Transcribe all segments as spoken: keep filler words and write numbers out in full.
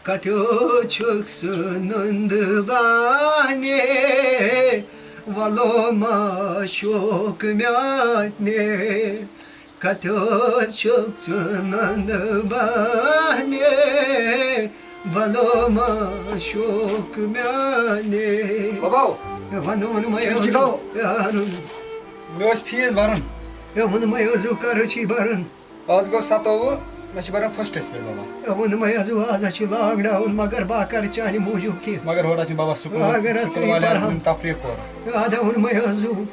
کتیو چھُکھ ژٕ نُندٕ بانہِ، وَلو ما شوق میانہِ۔ کتیو چھُکھ ژٕ نُندٕ بانہِ، وَلو ما شوق میانہِ۔ باباو۔ ہے، وَنہٕ ووٚنمَے ٹھیٖک چھُ اوسُم۔ گوٚو۔ یارُن۔ مےٚ اوس فیٖس بَرُن۔ ہے، ووٚنمَے اوسُم، کَرُچی بَرُن۔ آز گوٚو سَتووُہ، مےٚ چھِ بَران فٔسٹَس پٮ۪ٹھ بابا۔ ہے، ووٚنمَے اوسُم، آز ہا چھِ lockdown، مگر بہٕ ہا کَرٕ چانہِ موٗجوٗب کینٛہہ۔ مگر ہورٕ چھِ بابا سکوٗل، اگر ژٕ سکوٗل یی والٮ۪ن پَرہاو۔ ہُنٛد تفریٖق کوٚر۔ ہے، اَدٕ ہا ووٚنمَے اوسُم،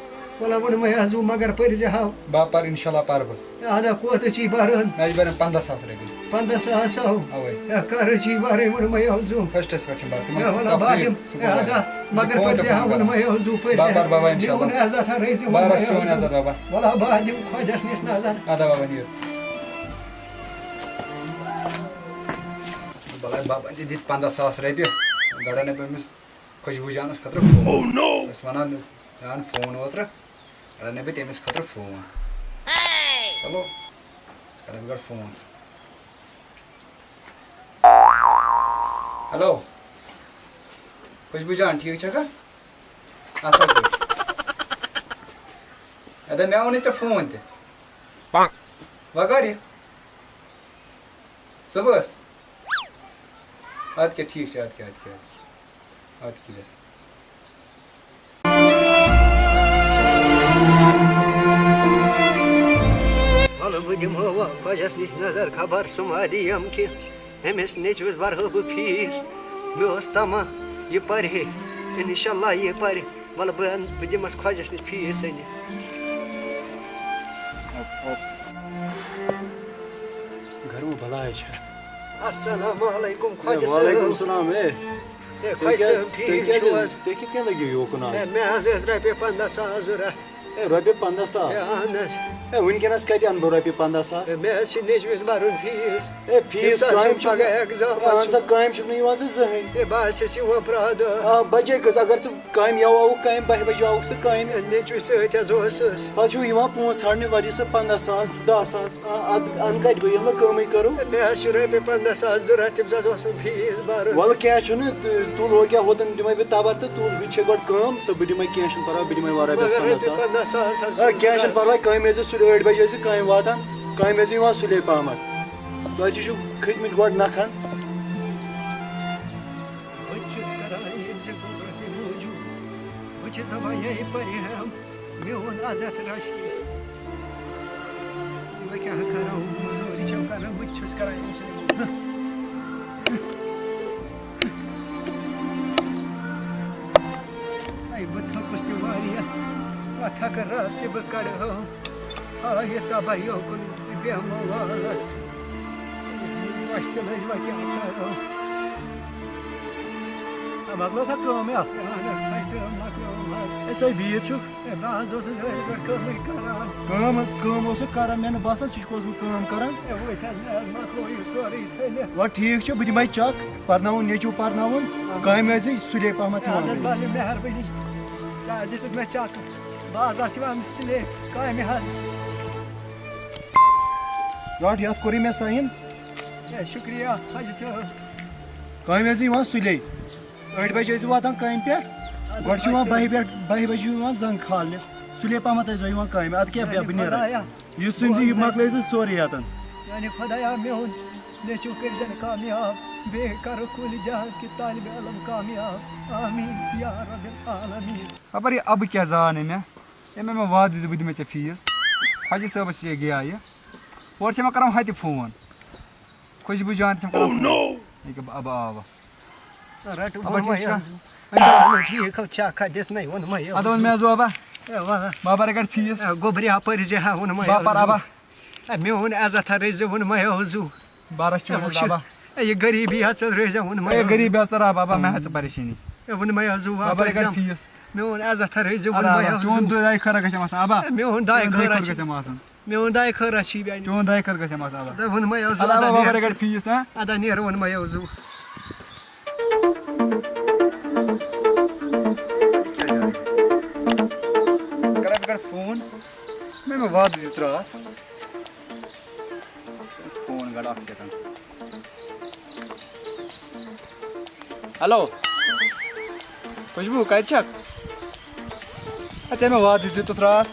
وَلہٕ ہا ووٚنمَے اوسُم، مگر پٔرۍ زِ ہاو۔ بہٕ ہا پَرٕ، اِنشاء اللہ پَرٕ بہٕ۔ ادا کوتاہ چھی بران؟ مےٚ چھِ بران پنٛداہ ساس رۄپیہِ۔ پنٛداہ ساس ہو؟ اوے۔ یا کر چھی بران، ووٚن مےٚ اوزُو۔ فسٹس پٮ۪ٹھ چھُ بران۔ تِمن یا چھُ ولا تفریٖق، بادم۔ سُہ یا گوٚو ادا، بران۔ مگر فون پتہٕ تہِ ژےٚ فون ہا ووٚن بران۔ مےٚ اوزُو پٔزۍ۔ بابا، بابا، اِنشاء اللہ۔ میون عزت ہا رٔزِ، ووٚن بابا، مےٚ سون اوزُو۔ عزت، بابا۔ ولا بادم خۄجس نِش نظر۔ ادا بابا، نیر۔ بلے بابا تہِ دِتۍ پنٛداہ ساس رۄپیہِ۔ گۄڈٕ اَنے بہٕ أمِس خوشبوٗ جانس خٲطرٕ فون۔ Oh no! ٲسۍ ونان، مےٚ اَن فون اوترٕ۔ رَنہٕ بہٕ تٔمِس خٲطرٕ فون۔ چلو، کَرٕ بہٕ گۄڈٕ فون۔ ہیلو، خوشبوٗ جان، ٹھیٖک چھَکھا؟ اَصٕل پٲٹھۍ۔ اَدٕ مےٚ اوٚنُے ژےٚ فون تہِ۔ وۄنۍ کَر یہِ؟ صُبحَس؟ اَدٕ کیٛاہ، ٹھیٖک چھُ، اَدٕ کیٛاہ، اَدٕ کیٛاہ، اَدٕ کیٛاہ۔ وَلہٕ بہٕ دِمہٕ ہا خۄجَس نِش نظر، خبر سُہ ما دِیَم کینٛہہ۔ أمِس نیٚچوِس بَرٕ ہا بہٕ فیٖس۔ مےٚ اوس طمع یہِ پَرِ ہے، اِنشاء اللہ یہِ پَرِ۔ وَلہٕ بہٕ اَنہٕ، بہٕ دِمَس خۄجَس نِش فیٖس أنِتھ۔ گَرٕ وۄنۍ بَلاے چھےٚ۔ السلام علیکُم، خۄجہِ صٲب۔ وعلیکُم السلام، ہے۔ ہے، تُہۍ خۄجہِ کیٛاہ، صٲب، تُہۍ ٹھیٖک کیٛازِ، چھِو حظ؟ تُہۍ کِتھ کٔنۍ لٔگِو یوکُن آز؟ ہے، مےٚ حظ ٲس رۄپیہِ پنٛداہ ساس ضوٚرَتھ۔ ہے، رۄپیہِ پنٛداہ ساس؟ ہے، اَہَن حظ۔ ہے، وٕنکٮ۪نَس کَتہِ اَنہٕ بہٕ رۄپیہِ پنٛداہ ساس؟ ہے، مےٚ حظ چھِ نیٚچوِس بَرُن فیٖس۔ ہے، فیٖس تٔمِس حظ کامہِ چھُ چھُنہٕ، پَگاہ ایٚگزام ہے، اَہَن سا، حظ۔ کامہِ چھُکھ نہٕ یِوان ژٕ زٕہٕنۍ۔ ہے، بہٕ حظ چھُس یِوان پرٛٮ۪تھ دۄہ۔ آ، بَجے گٔژھ، اگر ژٕ کامہِ یَوٕ آوُکھ کامہِ، بَہہِ بَجہِ آوُکھ ژٕ کامہِ۔ ہے، نیٚچوِس سۭتۍ حظ اوسُس۔ پَتہٕ چھُو یِوان پونٛسہٕ ژھانٛڈنہِ، وَرِ سا پنٛداہ ساس، دَہ ساس۔ آ، اَدٕ اَنہٕ کَتہِ بہٕ ییٚلہِ نہٕ کٲمٕے کَرو؟ ہے، مےٚ حظ چھِ رۄپیہِ پنٛداہ ساس ضوٚرَتھ، تٔمِس حظ اوسُم فیٖس بَرُن۔ وَلہٕ کینٛہہ چھُنہٕ، تُل ہو کیٛاہ، ہوتَن دِمَے بہٕ تَبَر تہٕ تُل، ہُہ تہِ چھے گۄڈٕ کٲم تہٕ بہٕ دِمَے، کینٛہہ چھُنہٕ پَرواے، بہٕ دِمَے وَرٲے مگر پَنٛداہ رۄپیہِ ساس۔ پنٛداہ ساس حظ ہے، چھُس کینٛہہ چھُنہٕ ضوٚرَتھ۔ پَرواے، کامہِ ٲسۍ زِ سُلہِ، ٲٹھِ بَجہِ ٲسۍ زِ کامہِ واتان، کامہِ ٲسۍ زِ یِوان سُلے پَہمَتھ۔ تۄہہِ تہِ چھُو کھٔتۍ مٕتۍ گۄڈٕ نَکھَن۔ بہٕ تہِ چھُس کَران ییٚمہِ سۭتۍ گوٚبرَس یہِ موٗجوٗب۔ بہٕ چھُس دَپان یہِ پَرِ ہا۔ میون عزت رَچھِ۔ بہٕ کیٛاہ کَرٕ، مٔزوٗرۍ چھَم کَران، بہٕ تہِ چھُس کَران أمۍ سٕنٛدِ موٗجوٗب۔ اَے، بہٕ تھوٚکُس تہِ واریاہ، اَتھ تھَکہٕ رَز تہِ بہٕ کَڑٕ ہا۔ آ، یہِ تَباہ یوکُن بیٚہمو والَس۔ پۄشہِ تہِ لٔج وۄنۍ کیٛاہ کَرو۔ آ، مۄکلٲو سا کٲم یا؟ اَہَن حظ، فیصل مۄکلٲو حظ۔ ہے، ژٕ ہے بِہِتھ چھُکھ۔ ہے، بہٕ حظ اوسُس أتھۍ پٮ۪ٹھ کٲمٕے کران۔ کٲم، کٲم اوسُکھ کران، مےٚ نہٕ باسان ژٕ چھُکھ اوسمُت کٲم کران۔ ہے، وٕچھ حظ، مےٚ حظ مۄکلو یہِ سورُے تھٲوِتھ۔ وَلہٕ ٹھیٖک چھُ، بہٕ دِمَے چَک، پَرناوُن نیٚچوٗ پَرناوُن، اَہَن۔ کامہِ ٲسۍ زِ سُلے پَہمَتھ ہے، اَہَن حظ، یِوان۔ وَلہٕ مہربٲنی، ژٕ حظ دِژٕکھ مےٚ چَک، بہٕ حظ آسہٕ یِوان سُلے کامہِ حظ۔ رَٹ، یَتھ کوٚرُے مےٚ ساین۔ ہے، شُکریہ حاجی صٲب۔ کامہِ ٲسۍ زِ یِوان سُلے۔ ٲٹھِ بجہِ ٲسِو واتان کامہِ پٮ۪ٹھ۔ اَدٕ گۄڈٕ چھِ یِوان حظ بَہہِ پٮ۪ٹھ، بَہہِ بجہِ چھِ یِوان زنٛگ کھالنہِ۔ سُلے پہمتھ ٲسۍزیو یِوان کامہِ۔ اَدٕ کیٛاہ بیٚہہ، میٛانہِ بہٕ نیرَے۔ خۄدایا۔ یہِ سُنٛد زِ یہِ مۄکلٲے زِ سورُے ییٚتٮ۪ن۔ میٛانہِ خۄدایا، میون نیٚچوٗ کٔرۍزٮ۪ن کامیاب۔ بیٚیہِ کَرُکھ کُنہِ جایہِ کہِ طالبہِ علم کامیاب۔ آمیٖن یا رب العالمیٖن۔ خبر یہِ اَبہٕ کیٛاہ زاو نہٕ مےٚ۔ أمۍ مےٚ وعدٕ دیُت، بہٕ دِمَے ژےٚ فیٖس۔ حاجی صٲبَس یہِ گٔیٛا یہِ۔ اورٕ چھِ مےٚ کَران ہۄتہِ فون۔ خوشبو جان تہِ چھَم کَران فون۔ ییٚکیٛاہ بہٕ اَبہٕ آو۔ رَٹہٕ اَبہٕ ووٚنمَے ٹھیٖک چھا؟ حظ۔ اَہَن، ٹھیٖک حظ چھا، کھَ دِژ نَے ووٚنمَے حظ۔ اَدٕ ووٚن مےٚ حظ بابا۔ اے، وَلہٕ۔ بابا رَٹہِ گۄڈٕ فیٖس۔ اے، گوٚبریا پٔرۍ زِ ہا ووٚنمَے بابا حظ۔ بابا۔ اے، میون عزت ہا رٔزِ ووٚنمَے حظ۔ بارہ چھُ اے، وٕچھ، بابا۔ اے، یہِ غریٖبی ہا ژٕ رٔزِ ووٚنمَے اے، حظ۔ غریٖبی ہا ژٕ رَب، بابا، مےٚ ہا ژٕ پریشٲنی۔ اے، ووٚنمَے حظ، بابا، بابا، رَٹہِ گۄڈٕ فیٖس۔ میون عزت ہا رٔزِ اَدٕ ووٚنمَے بابا، حظ۔ چون دۄہ آیہِ خٲرا گژھِ آسان، ابا۔ اے، میون دۄہ آیہِ چون دۄہ خٲرا خٲرا چھِ۔ گژھِ آسان۔ میون دۄہ خٲرا چھِ بیٚیہِ۔ چون دۄہ خٲر گژھِ آسان، ابا۔ اَدٕ ووٚنمَے حظ، اَدٕ اَدٕ ابا، بابا، نیرٕ رَٹہِ ژٕ۔ گۄڈٕ فیٖس، ہا؟ اَدٕ نیرٕ ووٚنمَے حظ۔ کَران بہٕ گۄڈٕ فون۔ مےٚ، مےٚ وعدٕ دیُت راتھ۔ فون گۄڈٕ اَکھ سیکنڈ۔ ہیلو، خوشبو، کَتہِ چھَکھ؟ اے، ژےٚ مےٚ وعدٕ دیُتُتھ راتھ۔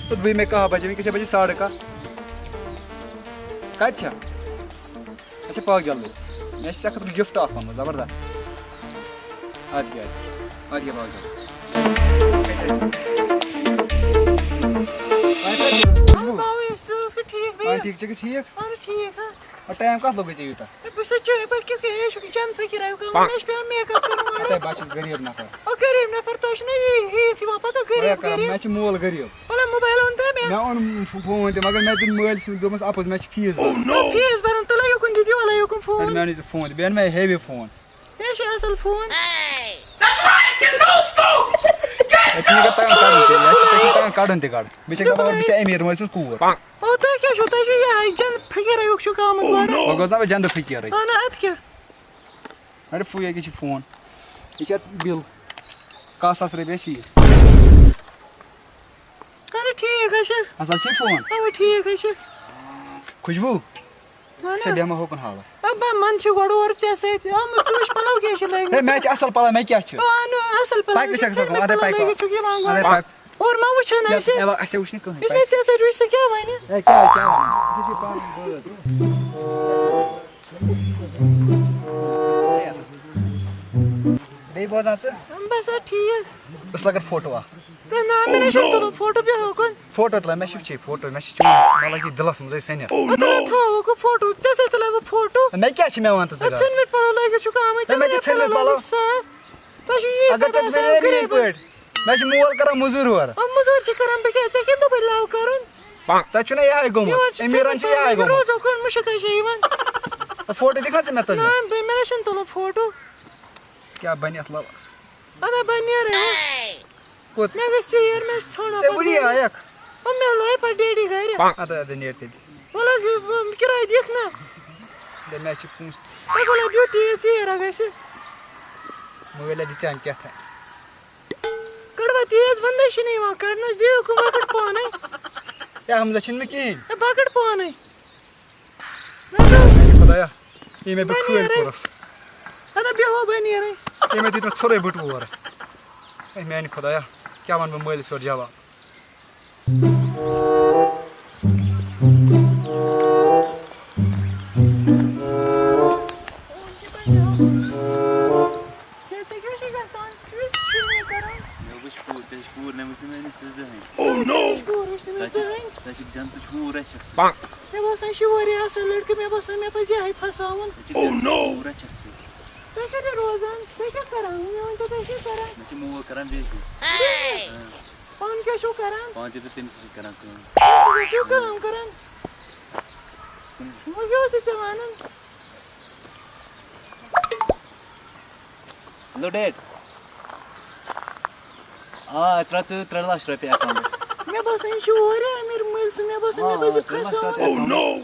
تہٕ بہٕ یِمے کاہ بجے، وٕنکیٚس چھےٚ بجے ساڑٕ کاہ۔ کَتہِ چھےٚ؟ اچھا، پَکھ جلدی۔ مےٚ چھِ ژےٚ خٲطرٕ gift اَکھ اوٚنمُت، زبردست۔ اَدٕ کیٛاہ، اَدٕ کیٛاہ، اَدٕ کیٛاہ، پَکھ جلدی۔ خوشبو۔ باوی، ژٕ ٲسکھٕ ٹھیٖک آ، بیٚیہِ؟ ٹھیٖک، ژٕ چھَکھٕ ٹھیٖک؟ اَہَن ٹھیٖک، ہا۔ آ، ٹایم کَتھ لوٚگُے ژےٚ یوٗتاہ؟ ہے، بہٕ چھَس چٲنۍ پٲٹھۍ کِتھ کٔنۍ، یہِ چھُ جنتٕے کِراے کَم، مےٚ چھُ پٮ۪وان make up کَرُن گۄڈٕ۔ ہے، بہٕ چھُس غریٖب نفر۔ او، غریٖب نفر، تۄہہِ چھُنہ یی، یی یِوان پَتہٕ غریٖب، واریاہ کران، غریٖب۔ مےٚ چھِ مول غریٖب۔ وَلہٕ موبایل اوٚن تہٕ مےٚ۔ مےٚ اوٚن فون تہِ، مگر مےٚ دیُت مٲلۍ سٕنٛدۍ، دوٚپمَس، اَپُز، مےٚ چھِ فیٖس بَرُن۔ او، فیٖس بَرُن، تُلہٕ یوکُن دِتھ، وَلہٕ یوکُن فون۔ مےٚ اوٚن یہِ فون تہِ، بیٚیہِ اوٚن مےٚ heavy فون۔ یہِ چھُ اَصٕل فون۔ ژےٚ چھُنہٕ تَگان کَڑُن تہِ، ژےٚ چھُنہٕ تَگان کَڑُن تہِ گۄڈٕ۔ مےٚ چھِ دَپان، بہٕ چھُس أمیٖر مٲلۍ سٕنٛز کوٗر۔ او، تُہۍ کیٛاہ چھُو؟ تۄہہِ چھُو یِہوٚے جنت فقیٖرٕے ہیوٗ چھُو آمُت گۄڈٕ۔ وۄنۍ گوٚژھ نا بہٕ جنتہٕ فقیٖرٕے۔ اَہَن، اَدٕ کیٛاہ؟ اَڑٕ فو-، ییٚکیٛاہ چھِ فون۔ یہِ چھِ اَتھ بِل۔ کاہ ساس رۄپیہِ چھِ یہِ۔ اَدٕ ٹھیٖک حظ چھُ۔ اَصٕل چھِ فون۔ اَوٕ ٹھیٖک حظ چھُ۔ خوشبو، وَن ژٕ حظ۔ بیٚہمہٕ ہوکُن حالَس۔ اَبا، من چھُ گۄڈٕ اورٕ ژےٚ سۭتۍ آمُت، ژٕ وٕچھ پَلو کیٛاہ چھِ لٲگۍ ہے، مٕتۍ مےٚ ژےٚ۔ چھِ اَصٕل پَلو، مےٚ کیٛاہ چھُ؟ آ، نہ، اَصٕل پَلو تۄہہِ کُس چھِ اَکھ ژےٚ زَبان؟ مےٚ اَدَے پَلو پَکو۔ لٲگِتھ چھُکھ یِوان اَدَے گۄڈٕ۔ پَکھ۔ اورٕ ما وٕچھان یَتھ اَسہِ؟ اَوا، اَسہِ وٕچھ نہٕ کٕہٕنۍ۔ یُس مےٚ ژےٚ سۭتۍ وٕچھ، سُہ کیٛاہ وَنہِ؟ ہے، کیٛاہ، کیٛاہ وَنہِ؟ أسۍ چھِ پانہٕ بٲژ۔ بیٚیہِ بوزان ژٕ؟ بَس حظ ٹھیٖک۔ أسۍ لَگَن فوٹو اَکھ۔ تہٕ نہ، مےٚ نَے چھُنہٕ تُلُن فوٹو، بیٚہہ ہوکُن۔ فوٹو تُلان، مےٚ چھُ وٕچھے فوٹو، مےٚ چھُ چون، مطلب، یہِ دِلَس منٛزٕے سٔنِتھ۔ اَدٕ نہ تھاوو ہوکُن فوٹو، ژےٚ سۭتۍ تُلے بہٕ فوٹو۔ مےٚ کیٛاہ چھِ مےٚ وَنان ژٕ ژٕ گژھ؟ ژھٔنمٕتۍ پَلو لٲگِتھ چھُکھ آمٕتۍ، ہے، ژےٚ مےٚ ما چھِ ژھٔنمٕتۍ پَلو پَلو۔ لٲگِتھ صاف؟ تۄہہِ چھُو یی اگر پَتہ ژےٚ آسان، مےٚ یِتھ غریٖبَن۔ پٲٹھۍ، مےٚ چھِ مول کَران مٔزوٗرۍ اورٕ۔ آ، مٔزوٗرۍ چھِ کَران، بہٕ کیٛاہ، ژےٚ کَمہِ دۄہ پَتہٕ لَو کَرُن؟ تَتہِ چھُنہ یِہوٚے گوٚمُت، یورٕ چھِ أمیٖرَن چھِ ژھٔنمٕتۍ یِہوٚے پَلو، گوٚمُت۔ روزو کُن مُشک حظ چھِ یِوان۔ فوٹو دِکھا ژٕ مےٚ تُلِتھ؟ نہ، بہٕ، مےٚ نہ چھُنہٕ تُلُن فوٹو۔ کیٛاہ بَنہِ اَتھ لَوَس؟ اَدٕ بہٕ نیرَے وۄنۍ۔ کوٚت؟ مےٚ گژھِ ژیٖر، مےٚ چھِ ژھانٛڈان ژےٚ پَتہٕ وُنی گٲڑۍ۔ آیَکھ؟ آ، مےٚ لٲے پَتہٕ ڈیڈی گَرِ۔ اَدٕ، اَدٕ، نیر تیٚلہِ۔ وَلہٕ، بہٕ، بہٕ، کِراے دِکھ نا۔ دَپ، مےٚ چھِ پونٛسہٕ۔ تۄہہِ وَلہٕ دیُت تیٖژ ژیٖر ہا گژھِ۔ مٲلۍ ہا دِ چانہِ کیٛاہ تھایہِ۔ کٔڑوا تیز وَندَے چھِنہٕ یِوان کَڑنَس، دِیِو کُم لۄکٕٹ پانَے۔ ہے، حمزہ چھُنہٕ مےٚ کِہیٖنۍ۔ ہے، بہٕ کَڑٕ پانَے۔ نہ، نہ۔ میٛانہِ خۄدایا، ییٚمۍ مےٚ بہٕ بہٕ کھٲلۍ نیرَے۔ کوٚرُس۔ ہتا بیٚہو بہٕ نیرَے۔ ییٚمۍ مےٚ دیُت مےٚ ژھوٚرُے بٔٹوٕ اورٕ۔ ہے، میٛانہِ خۄدایا، کیٛاہ وَنہٕ بہٕ مٲلِس یورٕ جواب؟ ہے، ژےٚ کیٛاہ چھُے گژھان؟ ژٕ کیٛاہ چھُکھ مےٚ کران؟ مےٚ وٕچھ کوٗر، ژےٚ چھِ کوٗر نٔمٕژ نہٕ مےٚ نِش ژٕ زٕہٕنۍ۔ ژےٚ چھِ کوٗر وٕچھ نہٕ مےٚ ژےٚ چھِ، زٕہٕنۍ۔ ژےٚ چھِ جنتٕچ حوٗر رَچھَکھ ژٕ۔ مےٚ باسان، یہِ چھُ واریاہ اَصٕل لٔڑکہٕ، مےٚ باسان، مےٚ پَزِ یِہوٚے پھساوُن۔ ژےٚ چھِ جنتٕچ حوٗر رَچھَکھ ژٕ۔ تُہۍ کَتہِ روزان؟ تُہۍ کیٛاہ کران؟ مےٚ ؤنۍ تو، تُہۍ کیٛاہ کران؟ مےٚ چھِ مول کران business۔ Business؟ اۭں۔ پانہٕ کیٛاہ چھُو کران؟ پانہٕ تہِ تہٕ تٔمِس سۭتۍ کران کٲم۔ تٔمِس سۭتۍ چھِو کٲم کران؟ وۄنۍ کیٛاہ اوس یہِ ژےٚ وَنُن؟ Hello dad۔ آ، ترٛےٚ ژٕ ترٛےٚ لَچھ رۄپیہِ account۔ مےٚ باسان، یہِ چھُ واریاہ أمیٖر مٲلۍ سُنٛد۔ مےٚ باسان، آ، مےٚ پَزِ آ، ترٛےٚ لَچھ رۄپیہِ پھساوُن۔ Account۔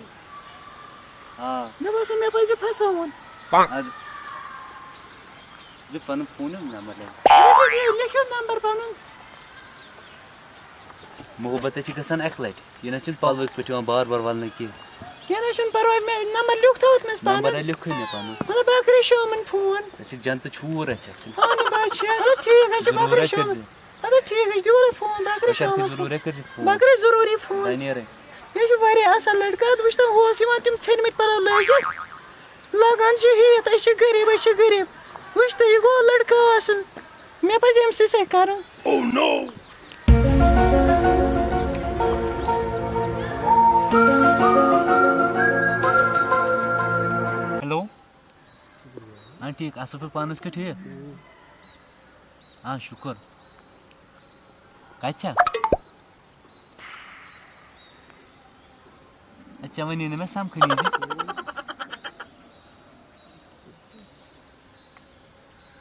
آ۔ مےٚ باسان، مےٚ پَزِ پھساوُن۔ اَدٕ۔ یہِ پَنُن فون ہُنٛد نمبر لیکھ۔ لیکھِو، لیکھِو نمبر پَنُن۔ محبت چھِ گژھان اَکہِ لَٹہِ۔ یہِ نہ چھُنہٕ پَلوٕکۍ پٲٹھۍ یِوان بار بار وَلنہٕ کینٛہہ۔ کینٛہہ نہ چھُنہٕ پَرواے، مےٚ نمبر لیوٗکھ تھوٚوُتھ مےٚ نمبر پانَس۔ ہے لیوٗکھٕے مےٚ پَنُن۔ مطلب، بہٕ کَرٕ شامَن فون۔ ژےٚ چھِ جنتٕچ حوٗر رَچھَکھ ژٕ۔ اَہَن حظ، بہٕ حظ چھَس۔ اَدٕ ٹھیٖک حظ چھُ، بہٕ ضروٗر کَرٕ رَچھ شامَن۔ کٔرۍزِ۔ اَدٕ ٹھیٖک حظ چھُ، دِیِو وَلہٕ فون، بہٕ کَرٕ أسۍ حظ چھِ شامَس ضروٗر فون۔ رَچھ کٔرۍزِ فون۔ بہٕ کَرٕ ضروٗری فون۔ دَنیرَے۔ یہِ چھُ واریاہ اَصٕل لٔڑکہٕ، اَدٕ وٕچھ تَو، ہُہ اوس یِوان تِم ژھیٚنۍمٕتۍ پَلو لٲگِتھ۔ لاگان چھِ یہِ یَتھ، أسۍ چھِ غریٖب، أسۍ چھِ غریٖب۔ وٕچھ تہٕ، یہِ گوٚو لٔڑکہٕ آسُن۔ مےٚ پَزِ أمۍ سٕے سۭتۍ کَرُن۔ Oh no! Hello۔ آ، ٹھیٖک، اَصٕل پٲٹھۍ، پانَس کیٛاہ ٹھیٖک؟ آ، شُکُر۔ کَتہِ چھےٚ؟ اے، ژےٚ وَنے نہٕ مےٚ سَمکھٲنی زِ۔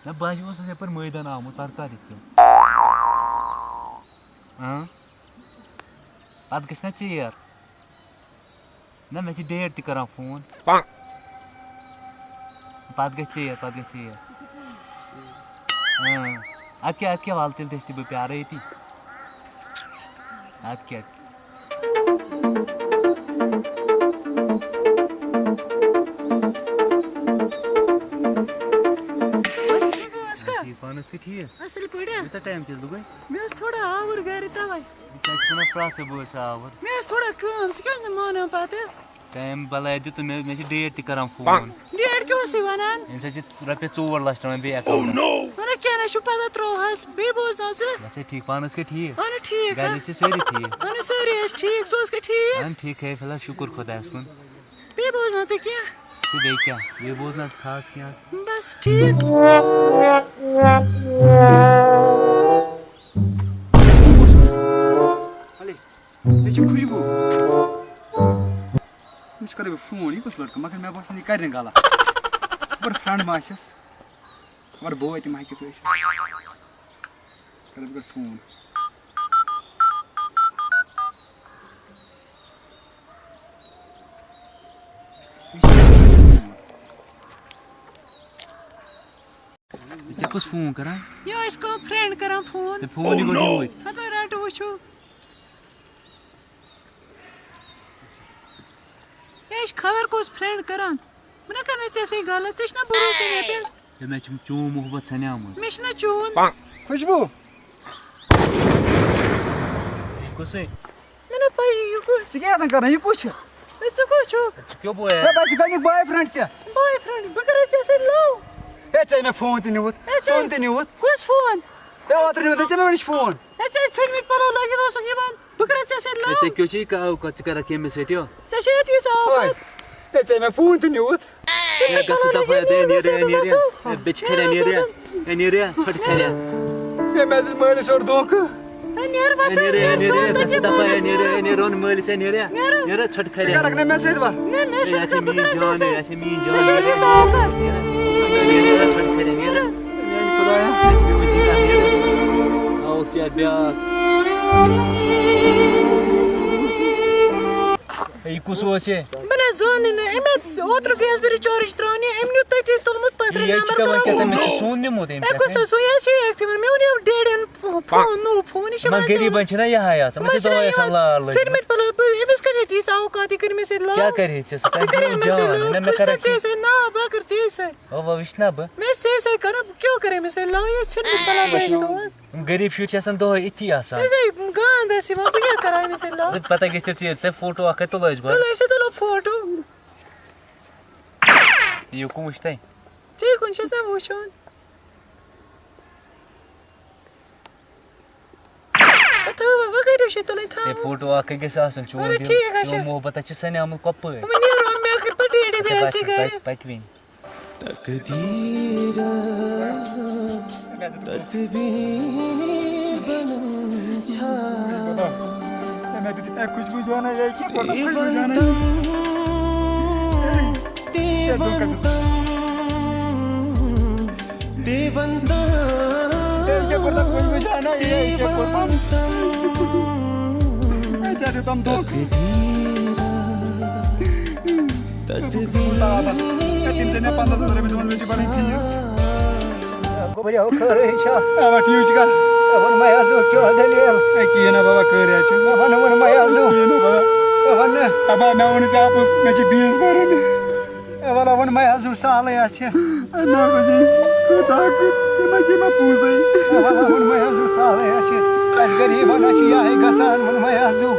نہ، بہٕ ہا اوسُس یَپٲرۍ مٲدان آمُت، پَتہٕ کَر یِکھ ژٕ؟ اۭں۔ پَتہٕ گژھِ نہ ژیر۔ نہ، مےٚ چھِ dad تہِ کران فون۔ پتہٕ گژھِ ژیر، پتہٕ گژھِ ژیر۔ اۭں۔ اَدٕ کیٛاہ، اَدٕ کیٛاہ، وَلہٕ تیٚلہِ دٔستی، بہٕ پیٛارَے ییٚتی۔ اَدٕ کیٛاہ، اَدٕ کیٛاہ۔ ٹھیٖک، پانس چھا ٹھیٖک؟ اصل پٲٹھۍ ہا؟ یوٗتاہ ٹایم کیٛازِ لوٚگُے؟ مےٚ اوس تھوڑا آوُر گرِ، توے۔ یہِ کیٛازِ چھُکھ ونان پرٛٮ۪تھ ساتہٕ بہٕ ٲسٕس آوُر؟ مےٚ ٲس تھوڑا کٲم، ژٕ کیٛازِ نہٕ مانان پتہٕ؟ ٹایم بلاے دِ تہٕ مےٚ، مےٚ چھِ ڈیٹ تہِ کران فون۔ ڈیٹ کیٛاہ اوسُے ونان؟ أمِس حظ چھِ رۄپیَس ژور لَچھ ترٛاوان بیٚیہِ اکاونٹَس۔ وَلہٕ کینٛہہ نہ چھُ، پتہٕ ترٛاوہس۔ بیٚیہِ بوزناو ژٕ۔ ویسے ٹھیٖک، پانس چھا ٹھیٖک؟ اہن ٹھیٖک گرِ ہا۔ چھِ سٲری ٹھیٖک؟ اہن سٲری ٲسۍ ٹھیٖک، ژٕ اوسکھا ٹھیٖک؟ اہن ٹھیٖک ہے، فی الحال شُکُر خۄدایَس کُن۔ بیٚیہِ بوزناو ژٕ کینٛہہ؟ تہٕ بیٚیہِ کیٛاہ؟ بیٚیہِ بوزناو ژٕ خاص کینٛہہ آز؟ بس ٹھیٖک۔ ہلے، یہِ چھِ خوشبو۔ أمِس کَرے بہٕ فون، یہِ کُس لٔڑکہٕ؟ مگر مےٚ باسان، یہِ کَرِ نہٕ غلط۔ خبر فرٛٮ۪نٛڈ ما آسٮ۪س؟ خبر بوے تہِ ما ہیٚکٮ۪س ٲسِتھ؟ کَرٕ بہٕ گۄڈٕ فون۔ ژےٚ کُس فون کران؟ یہِ ٲسۍ کانٛہہ فرٛٮ۪نٛڈ کران فون۔ تہٕ فون یہِ گوٚو ڈیوٗٹھ۔ ہتو رٹہٕ وٕچھو۔ یہِ چھُ خبر کُس فرٛٮ۪نٛڈ کران۔ بہٕ نہ کرٕ نہٕ ژےٚ سۭتۍ غلط، ژےٚ چھُنہ بھروسہٕ مےٚ پٮ۪ٹھ۔ ہے، مےٚ چھُم چون محبت سنیومُت۔ مےٚ چھُنہ چون۔ خوشبو۔ کُسٕے؟ مےٚ نہ پَیی یہِ کُس۔ ژٕ کیٛاہ یَتَن کران؟ یہِ کُس چھُ؟ ہے، ژٕ کُس چھُکھ؟ ژٕ کیٛاہ بوے؟ ہے، بَس، یہِ گۄڈٕنیُک boyfriend ژےٚ۔ Boyfriend؟ بہٕ کَرے ژےٚ سۭتۍ love۔ ہے، ژےٚ مےٚ فون تہِ نیوٗتھ، ہے، ژےٚ سۄن تہِ نیوٗتھ۔ کُس فون؟ ہے، اوترٕ نیوٗتھ ژےٚ مےٚ وٕنِش فون۔ ہے، ژےٚ ژھٔنمٕتۍ پَلو لٲگِتھ اوسُکھ یِوان۔ بہٕ کَرے ژےٚ سۭتۍ ہے، love۔ ژےٚ کیٛاہ چھُے کا-، کَتھ ژٕ کَرَکھ ییٚمِس سۭتۍ یو؟ ژےٚ چھےٚ ییٚتی ژاو اوے۔ پَتہٕ۔ ہے، ژےٚ مےٚ فون تہِ نیوٗتھ۔ ہے، گژھ ژٕ دفعہ، ہے، نیر، ہے، نیر، ہے۔ ہے، بیٚیہِ چھِ کھریا، نیر، ہے۔ ہے، نیر، ہے، ژھۄٹھ کھریا۔ ہے، مےٚ دیُت مٲلِس اورٕ دھوکہٕ۔ ہے، نیر وۄتھ، ہے، نیر، ہے، نیر، نیر، سون، ہے، گژھ ژٕ دفعہ، ہے، نیر، ہے، نیر، وَن مٲلِس، ہے، نیر، ہے۔ نیر۔ نیر، ہے، ژھۄٹھ ژٕ کھریا۔ کَرَکھ نہٕ مےٚ سۭتۍ وَتھ۔ نہ، مےٚ ہے، چھُنہٕ یہِ چھےٚ کانٛہہ، بہٕ میٛٲنۍ کَرٕ جان، ژےٚ ہے، یہِ سۭتۍ۔ چھےٚ میٛٲنۍ جان، ژےٚ چھےٚ ہے۔ یہِ ژاو کَتھ؟ نیر، ہے، ژھۄٹھ کھریا، نیر۔ نیر۔ میٛانہِ خۄدایا۔ آوُکھ ژےٚ بیٛاکھ۔ ہے، یہِ کُس اوس یہِ؟ بہٕ نہ زانٕے نہٕ۔ أمۍ اوس اوترٕ گٔیَس بہٕ recharge ترٛاونہِ، أمۍ نیوٗ تٔتی تُلمُت پٔتھرِ یہِ چھِ number ژےٚ وۄنۍ کَران کیٛاہ تام؟ مےٚ چھِ سون نیوٗمُت أمۍ ہے، کُس پٮ۪ٹھ؟ حظ سُہ؟ یہِ حظ چھِ یہِ اَتھِ وَنان، مےٚ ووٚن یہِ ڈیڈیَن فو-، فون، نوٚو فون، یہِ چھِ یِمَن وَنان ژےٚ غریٖبَن چھِنہ یہِ حیا آسان، یِمَن یِمَن چھِ چھِ دۄہَے آسان یِوان لال لٲگِتھ۔ ژھٔرمٕتۍ پَلو، بہٕ، أمِس کَتہِ ییٚتہِ ییٖژ اوقات، یہِ کٔرۍ مےٚ سۭتۍ love۔ کیٛاہ کَرِ یہِ ژےٚ سۭتۍ؟ بہٕ کَرے أمِس سۭتۍ love، نہ، مےٚ کُس کَرَکھ تَتھ ژےٚ سۭتۍ ناو، بہٕ کَرٕ ژےٚ سۭتۍ۔ اَوا، وٕچھ نہ بہٕ۔ مےٚ چھِ ژےٚ سۭتۍ کَرُن، بہٕ کیٛاہ کَرٕ أمِس سۭتۍ love؟ یہِ ژھٔرمٕتۍ پَلو لٲگِتھ اوس۔ غریٖب شُرۍ چھِ آسان دۄہَے أتھی آسان۔ أمِس ہے گانٛد ٲس یِوان، بہٕ کیٛاہ کَرٕ أمِس سۭتۍ love؟ پَتہٕ گژھِ تیٚلہِ ژیٖرۍ، ژےٚ فوٹو اَکھ ہے تُلو أسۍ گۄڈٕ۔ تُل أسۍ ہے تُلو فوٹو۔ یہِ کُم وٕچھ تۄہہِ؟ ژےٚ کُن چھَس نہ وٕچھُن۔ ہے، تھاو وۄنۍ، وۄنۍ کٔرِو شےٚ تُلٕنۍ، تھاو۔ ہے، فوٹو اَکھ ہے گژھِ آسُن، چون وَلہٕ دِل، ٹھیٖک حظ چھُ۔ چون محبت حظ چھِ سَنیومُت کۄپٲرۍ۔ وۄنۍ نیرو، مےٚ کٔر پَتہٕ ڈیڈی بیٚیہِ اَسہِ پَکہِ، گَرِ۔ پَکہِ، پَکہِ وٕنۍ۔ تقدیر تدبیر بنن چھا؟ مےٚ دیُت یہِ ژےٚ خوشبوٗ جانہ، یہِ چھِ گۄڈٕ خوشبوٗ جانہ۔ دیوانتم، دیوانتم، دیوانتم، ہے، یہِ کیٛاہ کوٚر تَتھ خوشبوٗ جانہ؟ ہے، یہِ کیٛاہ کوٚر تَتھ؟ دیوانتم۔ ہے، ژےٚ دیُتم دھوکہٕ۔ تقدیر۔ تدبیر۔ ہے، تٔمۍ سٕنٛدۍ مےٚ پنٛداہ ساس رۄپیہِ، دوٚپُن، مےٚ چھِ بَرٕنۍ فیٖس۔ گوٚبرِ ہو خٲرٕے چھا؟ اَوا، ٹھیٖک چھُکھا؟ مےٚ ووٚن مَیازو، کیٛاہ دٔلیٖل؟ ہے، کِہیٖنۍ نہٕ بابا، خٲرٕے حظ چھُ۔ مےٚ وَن، ووٚن مَیازو۔ کِہیٖنۍ نہٕ بابا۔ مےٚ وَن نہٕ۔ اَبا، مےٚ ووٚن ژےٚ اَپُز، مےٚ چھِ فیٖس بَرٕنۍ۔ اے وَلہ، ووٚن مَیازو، سہلٕے ہا چھِ۔ اے نہ، وۄنۍ چھِ خۄدا کٔر، تِمَے چھِ مےٚ پونٛسَے۔ اے وَلہ، ووٚن مَیازو، سہلٕے ہا چھِ۔ اَسہِ غریٖبَن ہا چھِ یِہوٚے گژھان، ووٚن مَیازو۔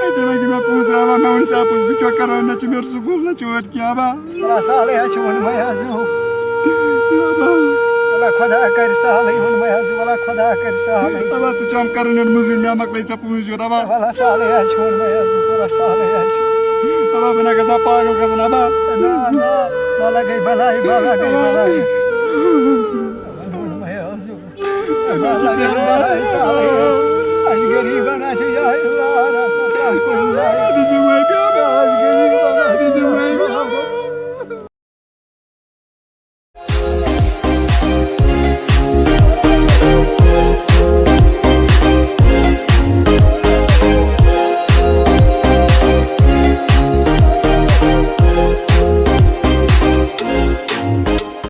اے تِمَے چھِ مےٚ پونٛسَے، اَبا، مےٚ ووٚن ژےٚ اَپُز، بہٕ کیٛاہ کَرٕ وۄنۍ، نہ چھِ مےٚ سکوٗل، نہ چھِ وۄنۍ کیٚنٛہہ، اَبا۔ وَلہ سہلٕے ہا چھُ ووٚنمُت ہا زیوٗ۔ وَلہ خۄدا کَرِ سہلٕے ووٚنمُت ہا زیوٗ۔ وَلہ خۄدا کَرِ سہلٕے۔ وَلہ ژٕ چھَم کَران یَتھ مٔزوٗرۍ، مےٚ مۄکلٲے ژےٚ پونٛسہٕ زیُن، اَبا۔ وَلہ سہلٕے ہا چھُ ووٚنمُت ہا زیوٗ۔ وَلہ سہلٕے ہا چھُ۔ اَبا بہٕ نہ گژھٕ ہا پاگل گژھُن، اَبا۔ نہ، نہ، وَلہ گٔے بَلاے، وَلہ گٔے بَلاے۔ وَلہ گٔے بَلاے، سہلٕے ہا۔ اَسہِ غریٖبَن ہا چھِ یِہوٚے لارَس، پَتہٕ کُنہِ لارِ۔